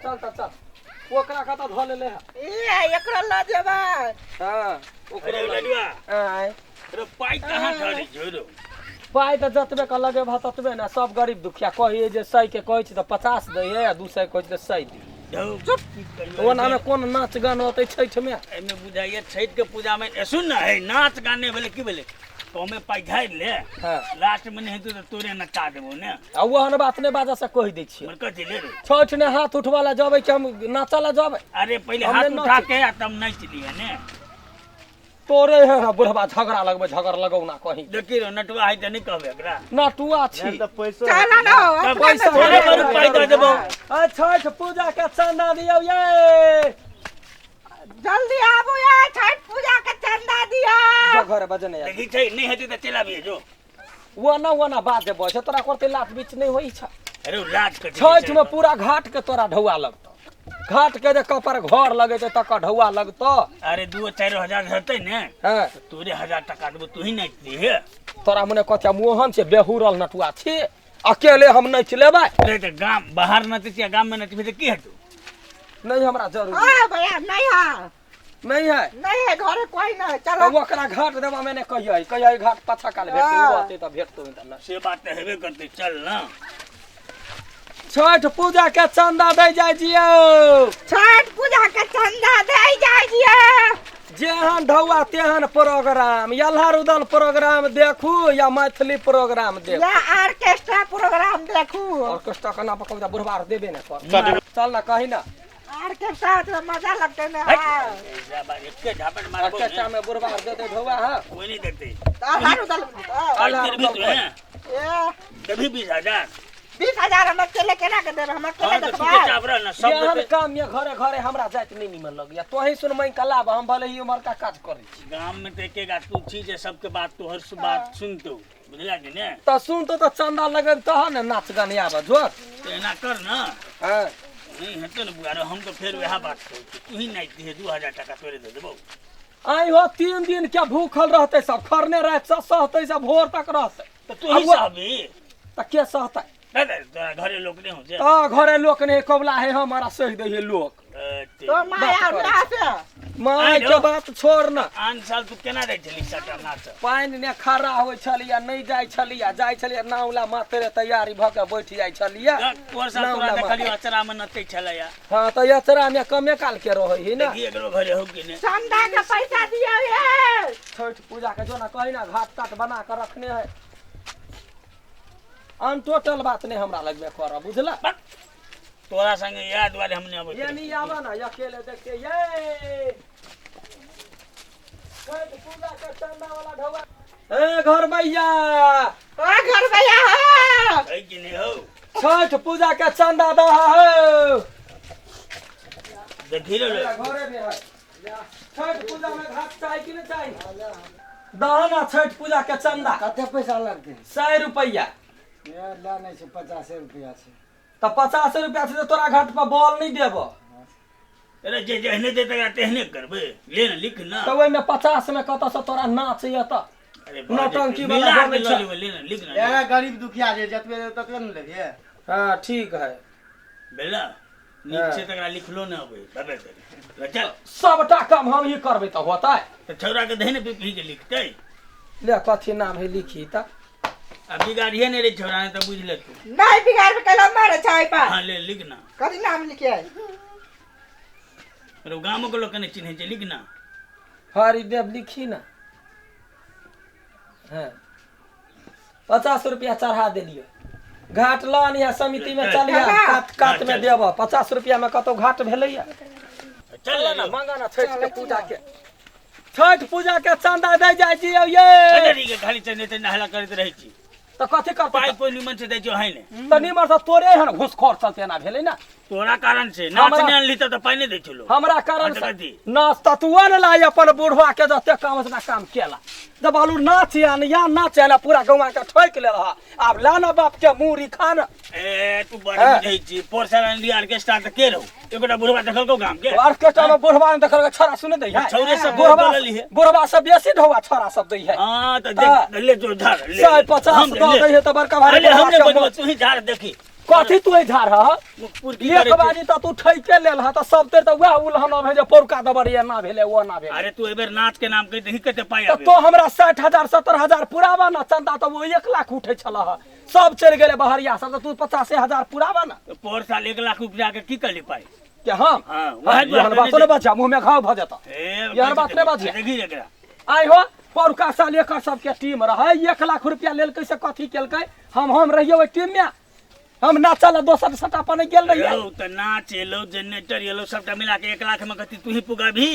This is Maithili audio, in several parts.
चल त चल, ओकरा कतऽ धऽ लेले है? ए, एकरो लऽ जेबै। हँ, ओकरो अरे लऽ। लडुआ। आँय? रे, पाइ कहाँ धरै छौ रौ? पाइ तऽ जतबे के लगेबह ततबे ने। सब गरीब दुखिया कहिए जे 100 के कहै छी तऽ 50 दै है, आ 200 कहै छी तऽ 100 दै। धौ, की कहियौ। ओनामे कोन नाच गान होतै छठिमे? एहिमे बुझाइए छठि के पूजा में, ए, सुन ने हे, नाच गान नहि भेलै, की भेलै, कमे पाइ झाड़ि ले। हँ। लास्ट में नहि हेतौ तऽ तोरे नचा देबौ ने। आ ओहन बात नहि बाजऽ से कहि दै छियै। मर कथी ले रे? छठि ने हाथ उठबऽ लए जेबै कि हम नाचऽ लए जेबै? अरे, पहिले हमरे हाथ नाच- उठा के आ तब नाचि लिहे ने। तोरे है है बुढ़बा झगड़ा लगबै, झगड़ लगौ ना कहीं। देखी रो, नटुआ है तऽ नहि कहबै एकरा। नटुआ छी। तऽ पैसो चल ने हो, तब अपना पैसा ने थोड़े जेबै। बड़ पाइ दऽ देबौ। आ छठि पूजा के चंदा दियौ ये। जल्दी आबू ये, छठ पूजा के चंदा दियो। जो घरे बजने यार। देखी छै, नहि हेतै तऽ चलि आबिहे जो। वो ना, वो ना बात जे बजे तोरा करते लात बीच नहीं होई छ। अरे, ओ लाज कथी? छठ में पूरा घाट के तोरा ढौआ लगतो, घाट के जे कपर घर लगे छै तकर ढौआ लगतो। अरे, 2-4 हजार हेतै ने। हँ। तऽ तोरे 1000 टका देबौ, तू ही नाचि दिहे। तोरा मने कथी मोहन छै? बेहुरल नटुआ छी, अकेले हम नाचि लेबै? अरे, तऽ गाम बाहर नचै छियै, गाम में नचबही तऽ की हेतौ? नहीं, हमरा जरूरी हाँ भैया, नहीं है। नहीं है। नहीं है, घरे कोई नहीं, चलो। तऽ ओकरा घाट देबा में नहि कहियै, कहियै घाट पाछा काल भेटतै। हँ। ओ रहतै तऽ भेटतौ, नहि तऽ नहि। से बात तऽ हेबे करतै, चल ने। छठ पूजा के चंदा दै जाइ जियौ। छठ पूजा के चंदा दे जाइ छियै। जेहन ढौआ तेहन प्रोग्राम, यल्हा रुदल प्रोग्राम देखू या मैथिली प्रोग्राम देखू या ऑर्केस्ट्रा प्रोग्राम देखू। ऑर्केस्ट्रा केना पकड़, बुढ़बा आर देबे ने कर। चल ना, कही ना। ऑर्केस्ट्रा तो मजा लगते ना। हट। ऐसा बात, एके झापट मारबौ ने। ऑर्केस्ट्रा में बुढ़बा आर देते ढौआ? हाँ। कोई नहीं देते। तो हर उदल और फिर भी तू है ए। तभी 20,000। 20,000 हम अकेले केना के देबै? हम अकेले हाँ, तऽ देखबै। चुपे चाप रह ने सब एहन देतै। काम ये घरे घरे हमरा जाइत नहि निमन लगैया। तोही सुन मैं कलाब, हम भले ही उमर का काज करै छी। गाम में तऽ एके गा तू छी जे सबके बात, तोहर बात सुनतौ, बुझला कि ने? तऽ सुनतो तऽ चंदा लगेब तहन ने नाच गान आबऽ जोर। तऽ एना कर ने। हाँ। नहीं हेतौ ने बुआरो, हम तऽ फेर वएह बात कहै छी, तू ही नाचि दिहे, 2000 टका तोरे दऽ देबौ। आई हो, 3 दिन के भूखल रहते सब, खरने राति से सहते सब, भोर तक रहते। तऽ तू ही अब वो- सहबी? तऽ के सहते? नहि नहि, तोरा घरे लोक नहि हो छै? तऽ घरे लोक नहीं कबला है, हमारा सह दै है लोक। तो माया बात ना से माय आइ के हो। बात छोड़ न। आन साल तू केना जाइ छली सटा नाच? पानि ने खड़ा होइ छलियै, नहि जाइ छलियै, जाइ छलियै नावला मात्रे तैयारी भऽ के बैठ जाइ छलियै। तोहर साल तोरा नावला देखलियौ अचरा में नचै छलैया। हँ, तऽ अचरा मे कमे काल के रहै है ने। देखी एकरो घरे हो कि नहि। चंदा के पैसा दियो ये। छठि पूजा के जो ना कही ना, घाट ताट बना के रखने है। अनटोटल बात नहीं हमरा लगबे कर, बुझला? तोरा संगे इएह दुआरे हम नहि अबै। ये नहीं आवा ना, अकेले देखते ये छठि पूजा के चंदा वाला ढौआ। ए घर भैया। ओ घर भैया हो। है कि नहि हौ? छठ पूजा के चंदा दह हो। देखी रे। घरे में है। छठ पूजा में घाट चाही कि नहीं चाही? दह ना छठ पूजा के चंदा। कते पैसा लगतै? 100 रुपैआ। ये ला, नहि छै, 50 रुपया छै। तऽ 50 रुपया छै तऽ तोरा घाट पर बॉल नहि देबो। अरे, जे जेहने देतै तकरा तेहने करबै। ले ने, लिख ना। तऽ ओहिमे 50 मे कतऽसँ तोरा नाच एतऽ? अरे, नौटंकी वाला मिला बनै के छै। लऽ लेबै। ले ने, लिख ना। ए, गरीब दुखिया जे जतबे देतै ततबे ने लेबियै। हाँ, ठीक है। भेल नीक छै, तकरा लिखलो नहि अबै बबे करी। चल। सबटा काम हम ही करबै तऽ होतै? तऽ छौड़ा के दही ने, पी के लिखतै। ले, कथी नाम है लिखी तऽ। आ बिगाड़िए नहि रे छौड़ा ने तऽ बुझि ले तू। नहीं बिगाड़ के कैला मारे छै पर। हाँ, ले, लिख ना। कथी नाम लिखे? अरे, गामो के लोक नहि चिन्है छै, लिख ना। हरिदेव लिखी ना। हाँ, 50 रुपया चढ़ा देलियै। घाट लऽ अनिहा, समिति में चलिया, कात कात में देब। 50 रुपया में कतौ घाट भेलैया? चल। चल ना, मंगा ना छठि के पूजा के, छठि पूजा के चंदा दै जाइ छी ये। अरे, के खाली चंदे चंदे हल्ला करैत रहै छी। तऽ कथी करतै? पाइ कोइ निमन से दै छौ है ने? तऽ निमन से तोरे एहन घूसखोर चलते एना भेलै ने। तोरा कारण से नाच हमरा- नहि अनली तऽ पाइ नहि दै छलो। हमरा कारण हाँ, से तऽ कथी? नाच तऽ तू ने लाई, अपन बुढ़वा के जते काम से काम केला। जब आलू नाच आन या नाच आना, पूरा गौवा के ठोक ले रहा। आब लाना बाप के मूड़ी खाना। ए, तू बड़ हाँ। बुझै छी। पोर साल अनली ऑर्केस्ट्रा तऽ के रहौ? एकोटा बुढ़वा देखलकौ गाम के? ऑर्केस्ट्रा में बुढ़वा ने देखल, छोरा सुने दै है। छौरे सब बुढ़वा बोलली है। बुढ़वा सब बेसी ढौआ छोरा सब दै है। हाँ, तऽ हाँ। देख ले, जो झाड़ ले। 150 हम दऽ ले। दै है तऽ बड़का भारी अरे, हम बुढ़वा नहि के बजबौ, मोच। तू ही झाड़ देखी। कथी तू झाड़ ह मुखपुर की एक करै छी? बाजी तऽ तू ठैके लेल ह तऽ सब तेर तऽ वएह उलहन अबै जे पौरका दबरिया ना भेलै ओ ना भेलै। अरे तू एबेर नाच के नाम कहि दही कते पाइ तऽ आबे। तो हमरा 60,000 70,000 पुराबा ना चंदा, तऽ ओ 1 लाख उठै छल ह, सब चलि गेलै बहरिया सब, तऽ तू 85,000 पुराबा ना। तो पोर साल 1 लाख उपजा के की कली पाइ? के हम? हाँ, वएह एहन बात नहि बजा, मुँह में घाव भऽ जेतौ। ए, यार बात नहि बाजिया। देखी एकरा। आइ हो पौरका साल एकर सबके टीम रहै, 1 लाख रुपया लेलकै से कथी केलकै? हम रहियै ओहि टीम मे, हम नाचल दोसर सटा पर नहि गेल रहियै। यौ तऽ नाच एलो, जनरेटर एलो, सबटा मिला के 1 लाख में कथी तू ही पुगाबी?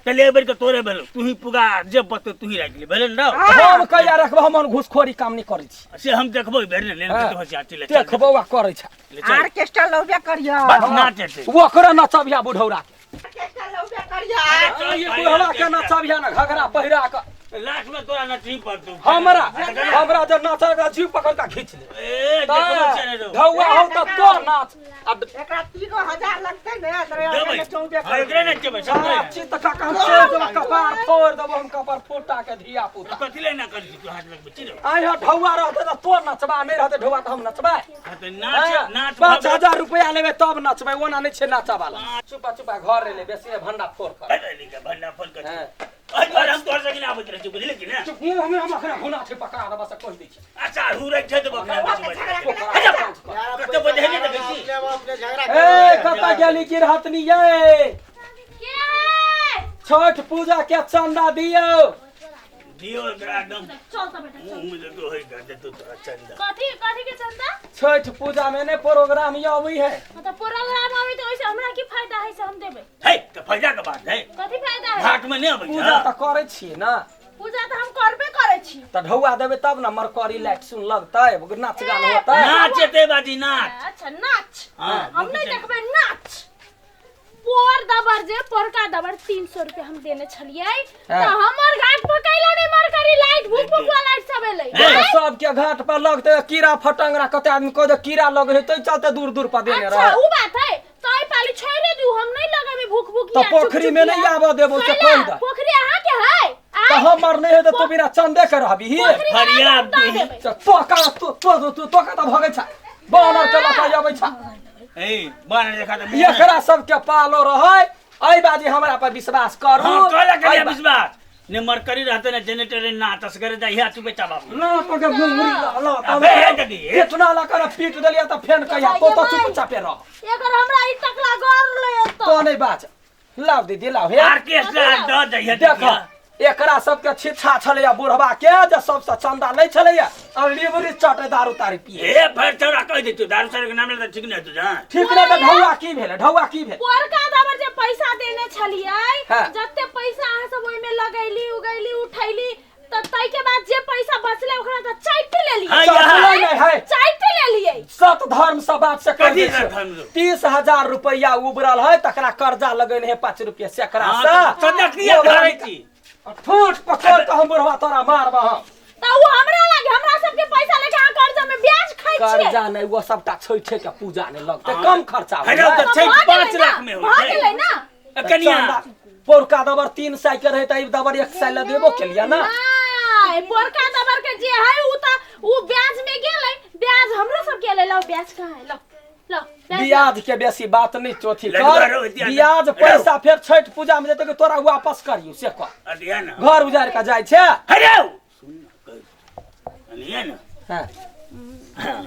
चल एक बेर के तोरे भेलो, तू ही पुगा, जे बतो तू ही राखि ले, भेलै ने रौ? हम कहिया रखबो? हम घूसखोरी काम नहि करै छी। से हम देखबो बेर ने लेन। कते होशियार छी, ले चल। देखबो आ करै छै। ले चल। आर्केस्ट्रा लौबे करिया। बस नाच हेतै। ओकरे नचबिया बुढ़ौरा के। आर्केस्ट्रा लौबे करिया। चल, ई भाई, बुढ़वा के नचबिया ने घघरा पहिरा कऽ। लास्ट में तोरा नचही पड़तौ। हमरा हमरा जब नाचल जीव पकड़ कऽ घीच ले। ए, देखबो छै ने रौ। ढौआ हो तऽ तो नाच आ एकरा 3 हजार लगतै ने देबै। तऽ चौबे। हाँ, एकरे नचेबै सब। सारा चित्त का हम छोड़ देबो, कपार फोड़ देबो हम, कपार फोटा के धिया पुता। कथी ले ना करी तू हाथ लगबै छी रौ? आइ हो ढौआ रहतै तऽ तो नचबा, नहि रहतै ढौआ तऽ हम नचबै? हाँ, तऽ नाच नाच। 5,000 रुपया लेबै तब नचबै, ओना नहि छै नाचऽ वाला। चुपा चुपा घर रहले, बेसी भंडा फोड़ कर। भंडा फोन कर। हाँ। एहि दुआरे हम तोहर संगे नहि आबैत रहै छी, बुझली कि ने? मुँह में हम अखने घुना छै पकड़ा देबऽ से कहि दै छी। अच्छा, हुरै छै तऽ बकरा यार, कते बजे नहि देखै छी। अपने अपने झगड़ा ए, कतऽ गेली गिरहतनी ये? के है? छठ पूजा के चंदा दियौ। दियो एकरा एकदम। चल त बेटा, चल। मुँह में देतो है देतो तोरा चंदा। कथी कथी के चंदा? छठ पूजा में ने प्रोग्राम ये अबै है। हाँ, तऽ प्रोग्राम आबै तऽ ओहिसे हमरा की फायदा है से हम देबै? है तऽ फायदा के बात है। कथी फायदा है? घाट में नहि अबै पूजा छै। तऽ करै छियै ने? पूजा तऽ हम करबे करै छी। तऽ ढौआ देबै तब ने मरकरी लाइट सुन लगतै, नाच गान होतै। नाच एते बाजी, नाच। अच्छा, नाच। हाँ। हम नहीं देखबै नाच। पोर दबर जे पोरका दबर 300 रुपया हम देने छलियै हाँ। तऽ हमर घाट पर कैला नहीं मरकरी लाइट, भूख भूख लाइट सब एलै? ए, सबके घाट पर लगतै कीड़ा फटंगरा, कते आदमी कहै कीड़ा लगे है, तै चलते दूर दूर पर देने अच्छा रहे। उ बात है तऽ एहि पाली छोड़े दियौ, हम नहीं लगेबै भूख भूख। तऽ पोखरी में नहीं आबऽ देबौ से कहि दे। पोखरी अहाँ के है? तऽ हमर नहि हेतै, तू बिना चंदे के रहबी। पोखरी में फरियाद हम दऽ दही। देबै। तो का तो तो तो तो का तऽ भगै छ, बानर के लऽ कऽ अबै छ। ए, बानर देखा तऽ मुँह। एकरा सबके पालो रहै। एहि बाजी हमरा पर विश्वास करू। हाँ, कहला के एहि विश्वास ने मरकरी रहते ने जनरेटर ने नाच, असगरे जाइया तू बेटा बाबू। ना पके घुंघरी ल ल। अबे हे जगी, हे। इतना ला कर पीट देलिया तऽ फेन कहिया तो तो चुपचापे रह। एकर हमरा ई टकला गड़ ले एतऽ। तो नहीं बाज, लाव दीदी, लाव हे। आर्केस्ट्रा दऽ जाइया। देख, एकरा सबके छिछा छलैया बुढ़वा के जे सबसे चंदा लै छलैया और लिबरी चटे दारू तारू पिए। ए, फेर तोरा कहि दै तू दारू सारू के नाम ले तऽ ठीक नहि हेतौ जा। ठीक नहि तऽ ढौआ की भेलै? ढौआ की भेल? पोरका दबर जे पैसा देने छलियै, हाँ। जते पैसा अहाँ सब ओहिमे लगैली उगैली उठैली, तऽ ताहि के बाद जे पैसा बचलै ओकरा तऽ चाटि लेलियै। हाँ, चटलै नहि है। चाटि लेलियै। सत धर्म से बात से कहि कथी दै सत छियौ। धर्म रौ? 30,000 रुपया उबरल है, तकरा कर्जा लगेने है 5 रुपया सैकड़ा हाँ, से। तऽ सदा किया धरै छी? ठूठ पकड़ कऽ हम बुढ़वा तोरा मारबह हम। तऽ उ हमरा लागे हमरा सबके पैसा लेके अहाँ कर्जा में ब्याज खाइ छियै। कर्जा नहि, वो सबटा छठे के पूजा नहि लगतै, कम खर्चा होइ हेलो, है। तऽ तऽ छठि भऽ 5 गेलै ना, लाख में होइ भऽ छै। गेलै ना। ए, कनिया। चंदा पौरका दबर 300 के रहे तऽ ई दबर 100 लए देबो केलियै ना। नहि, पोरका दबर के जे है उ तऽ उ ब्याज में गेलै, ब्याज हमरो सबके एलै। लाउ, ब्याज कहाँ है? लाउ लाउ ब्याज। ब्याज के बेसी बात नहीं चौथी लडुआ कर। रौ, इतिहास। ब्याज पैसा फेर छठ पूजा में जेतै कि तोरा वापस करियौ से कह। अदिया ना। घर उजाड़ के जाइ छै। हेलो, सुन ना, कहि अनिया ना। हाँ। हाँ,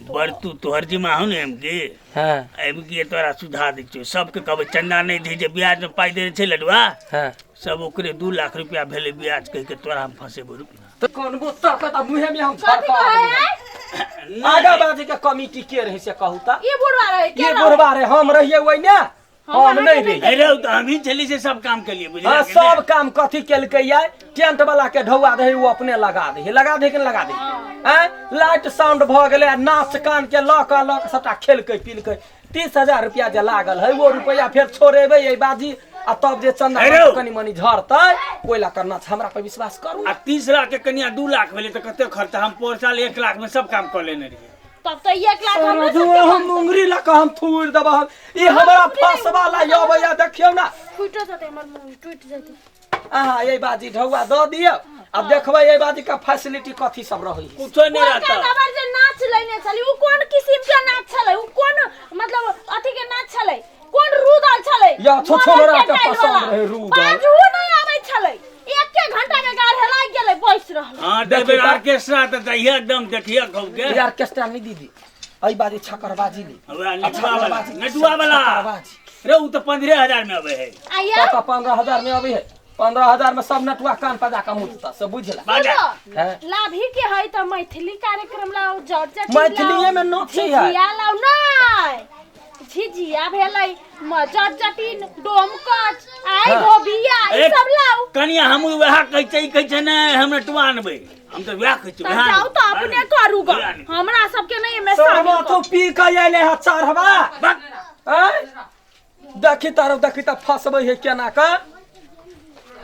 बड़ तू तोहर जिम्मा हो ने एम के। हाँ। एम के तोरा सुधा दै छियौ, सबके कहबै चंदा नहि दै, जे ब्याज में पाइ देने छै लडुआ, हाँ। सब ओकरे 2 लाख रुपया भेलै ब्याज, कहि के तोरा हम फंसेबो रुपया। तऽ कोन बुत्ता के तऽ मुँहे में हम कथी झड़का कहै देबै। है? आगा बाजी के कमिटी के रहे से कहू तऽ। ई बुढ़वा रहे के ये रहे? बुढ़वा रे, हम रहिए ओहिने, हम नहीं रहिए। अरे रौ, तऽ हमही छली से सब काम केलिए, बुझलियै हाँ। कि सब नहि? काम कथी केलकै या? टेंट वाला के ढौआ दे, ओ अपने लगा दे, लगा दे कि नहि लगा दे? आँय, लाइट साउंड भऽ गेलै आ नाच कान के लऽ कऽ लऽ कऽ सबटा खेलकै पीलकै। 30,000 रुपया जे लागल है वो रुपया फेर छोड़ेबै एहि बाजी आ तब जे चंदा हे रौ। कनि मनि झड़तै ओहि लऽ कऽ नाच, हमरा पर विश्वास करू। आ 30 लाख के कनिया 2 लाख भेलै तऽ कते खर्चा? हम पोर साल 1 लाख में सब काम कऽ लेने रहियै। तब तऽ 1 लाख हमरो जो सबके हम बनतै। मुंगरी लऽ कऽ हम थूरि देब हम, ई हमरा फसवा ला अबैया, देखियौ ना। फुटि जेतै हमर मुँह, टूटि जेतै। अहाँ एहि बाजी ढौआ दऽ दियौ अब देखबै एहि बाजी के फैसिलिटी कथी सब रहै है। कुछो नहीं पोरका रहता। दबर जे नाच लेने छलै उ कोन किसिम के नाच छलै, उ कोन मतलब अथी के नाच छलै, कोन रुदल छलै? या छछोलरा मरल के टाइल पसंद वाला। रहे रुदल। बाजू नहीं आबै छलै, एके घंटा में गाढ़ लागि गेलै, बैस रहल। हाँ, तो फिर ऑर्केस्ट्रा तो चाहिए एकदम, देखिए खूब के। ये ऑर्केस्ट्रा नहीं दीदी, एहि बाजी छकरबाजी ली। वएह नटुआ वाला, नटुआ वाला। छकरबाजी। रे उ तो 15,000 में अबे है। आ यौ कतऽ 15,000 में अबै है? 15,000 में सब नटुआ कान पर जाके मुतता से बुझला। बाजा। सुनो, हैं? लाभी के है त मैथिली कार्यक्रम लाओ, जट जटिन लाओ, मैथिलीये में नाचै है। झिझिया लाओ, नहीं झिझिया भेलै, जट जटिन, डोमकच, आई हाँ। धोबिया, ई सब लाओ। कनिया हम वएह कहै छै, ई कहै छै नहि हम नटुआ अनबै, हम तऽ वएह कहै छी। त जाउ तऽ अपने करू ग, हमरा सबके नहीं एमे सरवा शामिल तो पी के अयले है चढ़वा। आँय? देखी तारो देखी त फसबै है केना का।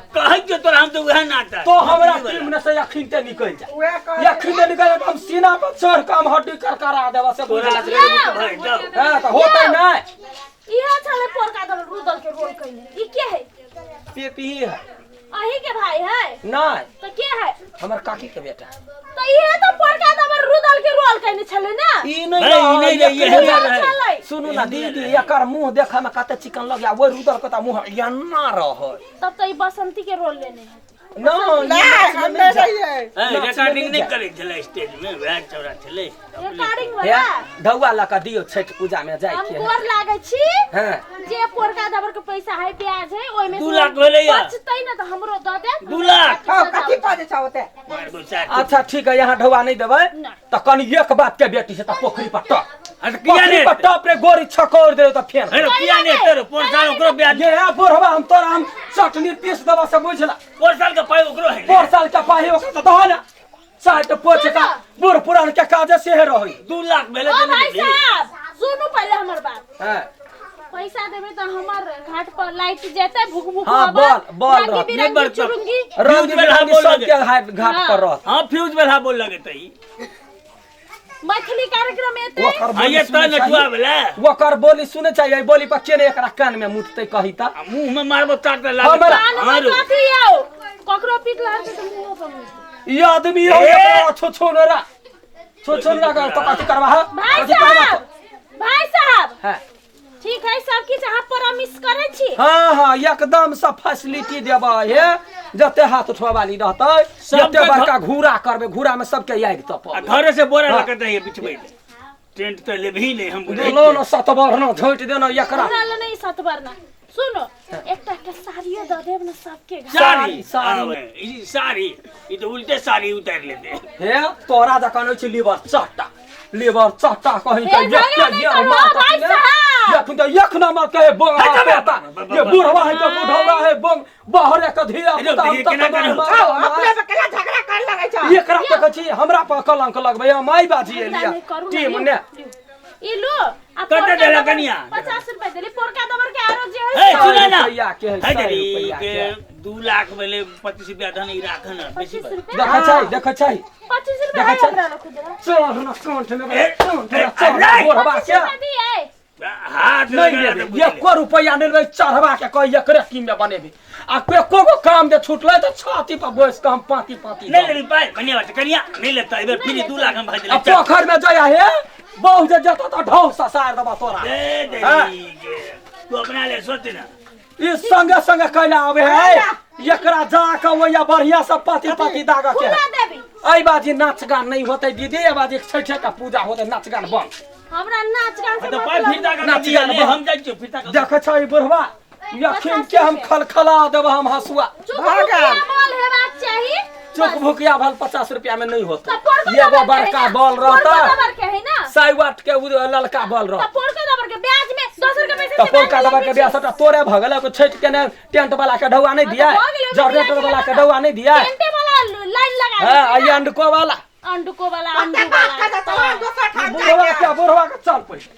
कहै छियौ तोरा हम तऽ वएह नाचा। तो हमरा टीम ने से अखिनते निकलि जा, उएह कहै। अखिनते निकलि जा त हम सीना पर चढ़ के हम हड्डी करकरा देबा से तोरा बुझला। असगरे भरि जाउ। हाँ, त होतै नहि। इहे छलै पोरका दल रुदल के रोल कइने। ई के है? पेपी है। अही के भाई है? नहीं। त के है? हमर काकी के बेटा। त इहे त पोरका दबर रुदल के रोल कइने छलै ना। ई नहीं नहीं, ई नहीं रहे, रहे, ई ये रहे। छलै। सुनू ना दीदी, एकर मुंह देखे में कते चिकन लग ओहि रुदल के त मुंह एना रहे। तब त ई बसंती के रोल लेने है। ना, ई नहि, नाच में हम नहि नहि जाय। रहियै। ए, रिकॉर्डिंग नहि करै छलै स्टेज में, वएह चौड़ा छलै। रिकॉर्डिंग वाला। हे, ढौआ लऽ कऽ दियौ, छठि पूजा में जाइ हम के है। गोर लागै छी। हाँ। जे पोरका दबर के पैसा है, ब्याज है, ओइ में 2 लाख भेलैया। बचतै ना त हमरो द देत। 2 लाख। हँ, कथी बाजै छौ ओते? मारबो चार। अच्छा ठीक है, यहाँ ढौआ नहीं देबै नहि। त कनि एक बात के बेटी से त पोखरी पर टप। हाँ, तऽ किया पोखरी नहि पर टप रे, गोरी छकौर देौ त फेर। हे रे, किया नहि हेतै रे? पोर साल ओकरो ब्याज। ये है बुढ़वा, हम तोरा हम चटनी पीस देबा से बुझला। पोर साल के पाइ ओकरो है। पोर साल के पाइ ओकरा त दह ना। साइड पोछ का बूढ़ पुरान के काज से रही। 2 लाख भेलै ओ तऽ नहि भाई देबही। साहब सुनू पहिले हमर बात। हाँ। पैसा देबै त हमर घाट पर लाइट जेतै, भुक भुक हाँ, आबत, बॉल, बॉल रंगी रहत। बिरंगी नहीं बरतब। चुरुंगी। रंग फ्यूज वाला बिरंगी बोल सबके लगे। घाट पर रहत। हाँ, फ्यूज वाला बोल लगेतै। मैथिली कार्यक्रम एतै। ओकर हाँ, बोली ये सुनै तऽ नटुआ चाही। भेलै। ओकर बोली सुनै चाही, एहि बोली पर केने एकरा कान में मुततै कही त। आ मुँह में मारबो तार तऽ लागत। हमरा- कान में हाँ रो। कथी यौ? ककरो पीट लागतै तऽ मुँहो पर मुततै। ई आदमी यौ, एकरा छुछुनरा। छुछुनरा के तो कथी करबा है? भाई कथी करबा? साहब, भाई साहब। हाँ। ठीक है, सब किछु अहाँ प्रॉमिस करै छी? हाँ हाँ, एकदम सब फैसिलिटी देबै हे, जते हाथ उठबै वाली रहतै, सबके जते बड़का घूरा करबै, घूरा में सबके आगि तपबै। आ घरे से बोरा हाँ। लऽ कऽ दैयै बिछबै लए। टेंट तऽ लेबही नहि, हम बुझै लो न सतबरना झोंटि देना एकरा। हमरा लए नहि सतबरना। सुनो, एकटा एकटा साड़ियो दऽ देब ने सबके घर। साड़ी, साड़ी। आबै, ई साड़ी, ई तऽ उल्टे साड़ी उतारि लेतै। हे, तोरा जकाँ नहि छै लीवर चट्टा, लीवर चट्टा कहीं हे, के झगड़ा एक नहि के करू, मार भाई तकने। साहब। एखन तऽ एक नंबर के है बोंग हे, हाथ बा, होता। बा, बा, ये बा, बुढ़वा है के बुढ़ौरा है बोंग, बहरे के धिया हे, पुता, हम देखिए तऽ केना कमाल करू। मारब, हौ, अपने पर केना झगड़ा कर लगै छौ? एकरा तऽ कहै छी, हमरा पर कलंक लगबै, हम माय बाजी हमरा एलिया। नहि करू ने, टीम लिउ, ने। लिउ। ई लो, आ कते पोरका देलक दबर कनिया? 50 रुपया देली, पोरका दबर के आरो जे हे, है से। सुनै ना। रुपैआ के है, हे, 100 देरी रुपैआ के के। 2 लाख भेलै, 25 रुपया धन ई राख ने, बेसी 25 बात। रुपया? देखै छै, देखै छै। 25 रुपया देखै है छै। हमरा लग खुदरा। चढ़ न कंठ में, ए, कंठ में ए, चढ़ न अरे, बुढ़वा 25 के। रुपया दिए। हाथ नहीं लगा देबै, तऽ बुझि ले। एको रुपैआ नहि लेबै, चढ़वा के कही एकरे टीम में बनेबै। आ एको गो काम जे छुटलै तऽ छाती पर बैस कऽ हम पाँती पाँती नहि देबै। लेबही पाइ, कनिया बात छै, कनिया नहि लेतै, एहि बेर फिर 2 लाख हम भरि आ देलियै, चल। पोखरि में जइया हे, बहु जे जेतौ तऽ ढौ ससारि देबऽ तोरा। दे देरी हाँ। के। तू अपना ले सोच ना। ई संगे संगे कैला आबै है, एकरा जा कऽ ओइया बढ़िया से पाती पाती दागऽ के है। खुला देबी। एहि बाजी नाच गान नहि होतै दीदी, एहि बाजी छठे के पूजा होतै, नाच गान बंद। हमरा नाच गान से तऽ पाइ मतलब फिर दागा नाच दिया, गान ले, बंद। हम जाइ छियौ, फिर दागा। देखै छै ई बुढ़वा, यखिन के हम खलखला देब हम हंसुआ। चुप भऽ गेल। भुकिया बॉल हेबाक चाही। चुक भुकिया भल 50 रुपया में नहीं होता। तऽ पोरका एगो दबर के बड़का है ना? बॉल पोरका रहता, दबर के है ना? 100 वाट के उ ललका बॉल तऽ रहता। पोरका दबर के ब्याज में दोसर के पैसा तऽ से पोरका ब्याज दबर के लेबै ब्याज छी। सबटा तोरे भऽ गेलै, ओकर छठि के ने टेंट वाला के ढौआ नहि हाँ, दिया, तऽ भऽ गेलै, ओहिमे जनरेटर ब्याज वाला के लगा। ढौआ नहि दिया। टेंटे वाला लाइन लगा हाँ, देतै आ ना। अंडको वाला। अंडुको वाला, अंडू कते बात वाला। कऽ देतौ, दोसर ठाम बुढ़वा जाके। के, बुढ़वा के चल पहिले।